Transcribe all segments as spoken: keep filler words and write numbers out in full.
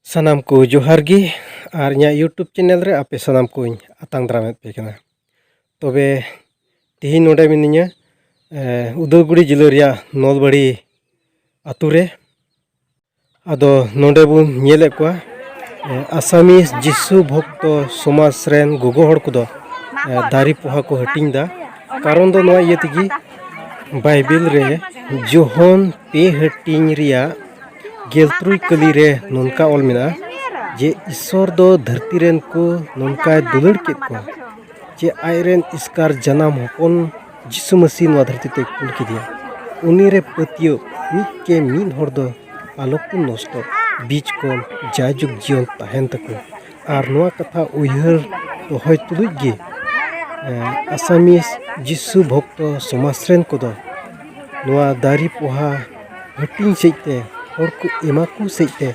ᱥᱟᱱᱟᱢ ᱠᱚ ᱡᱚᱦᱟᱨ ᱜᱮ, ᱟᱨ ᱤᱧᱟᱹᱜ YouTube ᱪᱮᱱᱮᱞ ᱨᱮ ᱟᱯᱮ ᱥᱟᱱᱟᱢ ᱠᱚᱧ ᱟᱛᱟᱝ ᱫᱟᱨᱟᱢᱮᱫ ᱯᱮ ᱠᱟᱱᱟ᱾ ᱛᱚᱵᱮ ᱛᱮᱦᱮᱧ ᱱᱚᱰᱮ ᱢᱤᱱᱟᱹᱧᱟ, ᱮ, ᱩᱫᱟᱞᱜᱩᱲᱤ ᱡᱤᱞᱟᱹ ᱨᱮᱭᱟᱜ ᱱᱚᱞᱵᱟᱲᱤ ᱟᱛᱳ ᱨᱮ᱾ ᱟᱫᱚ ᱱᱚᱰᱮ ᱵᱚᱱ ᱧᱮᱞᱮᱫ ᱠᱚᱣᱟ, ᱮ, ᱟᱥᱟᱢᱤᱥ ᱡᱤᱥᱩ ᱵᱷᱚᱠᱛᱚ ᱥᱚᱢᱟᱡᱽ ᱨᱮᱱ ᱜᱚᱜᱚ ᱦᱚᱲ ᱠᱚᱫᱚ, ᱮ, ᱫᱟᱨᱮ ᱯᱚᱦᱟ ᱠᱚ ᱦᱟᱹᱴᱤᱧ ᱮᱫᱟ᱾ ᱠᱟᱨᱚᱱ ᱫᱚ ᱱᱚᱣᱟ ᱤᱭᱟᱹ ᱛᱮᱜᱮ, ᱵᱟᱭᱵᱮᱞ ᱨᱮ ᱡᱳᱦᱚᱱ ᱯᱮ ᱦᱟᱹᱴᱤᱧ ᱨᱮᱭᱟᱜ ᱜᱮᱞ ᱛᱩᱨᱩᱭ ᱠᱟᱹᱞᱤ ᱨᱮ ᱱᱚᱝᱠᱟ ᱚᱞ ᱢᱮᱱᱟᱜᱼᱟ ᱡᱮ ᱤᱥᱥᱚᱨ ᱫᱚ ᱫᱷᱟᱹᱨᱛᱤ ᱨᱮᱱ ᱠᱚ ᱱᱚᱝᱠᱟᱭ ᱫᱩᱞᱟᱹᱲ ᱠᱮᱫ ᱠᱚᱣᱟ ᱡᱮ ᱟᱡᱨᱮᱱ ᱮᱥᱠᱟᱨ ᱡᱟᱱᱟᱢ ᱦᱚᱯᱚᱱ ᱡᱤᱥᱩ ᱢᱟᱹᱥᱤ ᱱᱚᱣᱟ ᱫᱷᱟᱹᱨᱛᱤ ᱛᱮ ᱠᱩᱞ ᱠᱮᱫᱮᱭᱟ᱾ ᱩᱱᱤ ᱨᱮ ᱯᱟᱹᱛᱭᱟᱹᱣ ᱢᱤᱫ ᱠᱮ ᱢᱤᱫ ᱦᱚᱲ ᱫᱚ ᱟᱞᱚ ᱠᱚ ᱱᱚᱥᱴᱚᱜ, ᱵᱤᱪ ᱠᱷᱚᱱ ᱡᱟᱭᱡᱩᱜᱽ ᱡᱤᱭᱚᱱ ᱛᱟᱦᱮᱱ ᱛᱟᱠᱚ᱾ ᱟᱨ ᱱᱚᱣᱟ ᱠᱟᱛᱷᱟ ᱩᱭᱦᱟᱹᱨ ᱫᱚᱦᱚᱭ ᱛᱩᱞᱩᱡ ᱜᱮ, ᱮ, ᱟᱥᱟᱢᱤᱥ ᱡᱤᱥᱩ ᱵᱷᱚᱠᱛᱚ ᱥᱚᱢᱟᱡᱽ ᱨᱮᱱ ᱠᱚᱫᱚ ᱱᱚᱣᱟ ᱫᱟᱨᱮ ᱯᱚᱦᱟ ᱦᱟᱹᱴᱤᱧ ᱥᱮᱫ ᱛᱮ, ᱦᱚᱲ ᱠᱚ ᱮᱢᱟ ᱠᱚ ᱥᱮᱫ ᱛᱮ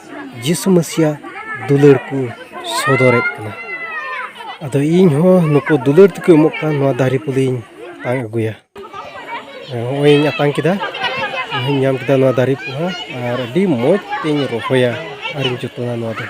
ᱡᱤᱥᱩ ᱢᱟᱹᱥᱤᱭᱟᱜ ᱫᱩᱞᱟᱹᱲ ᱠᱚ ᱥᱚᱫᱚᱨᱮᱫ ᱠᱟᱱᱟ᱾ ᱟᱫᱚ ᱤᱧ ᱦᱚᱸ ᱱᱩᱠᱩ ᱫᱩᱞᱟᱹᱲ ᱛᱮᱠᱚ ᱮᱢᱚᱜ ᱠᱟᱱ ᱱᱚᱣᱟ ᱫᱟᱨᱮ ᱯᱚᱦᱟᱧ ᱟᱛᱟᱝ ᱟᱹᱜᱩᱭᱟ᱾ ᱱᱚᱜᱼᱚᱭ ᱤᱧ ᱟᱛᱟᱝ ᱠᱮᱫᱟ, ᱤᱧ ᱦᱚᱸᱧ ᱧᱟᱢ ᱠᱮᱫᱟ ᱱᱚᱣᱟ ᱫᱟᱨᱮ ᱯᱚᱦᱟ, ᱟᱨ ᱟᱹᱰᱤ ᱢᱚᱡᱽ ᱛᱮᱧ ᱨᱚᱦᱚᱭᱟ ᱟᱨᱤᱧ ᱡᱚᱛᱚᱱᱟ ᱱᱚᱣᱟ ᱫᱚ᱾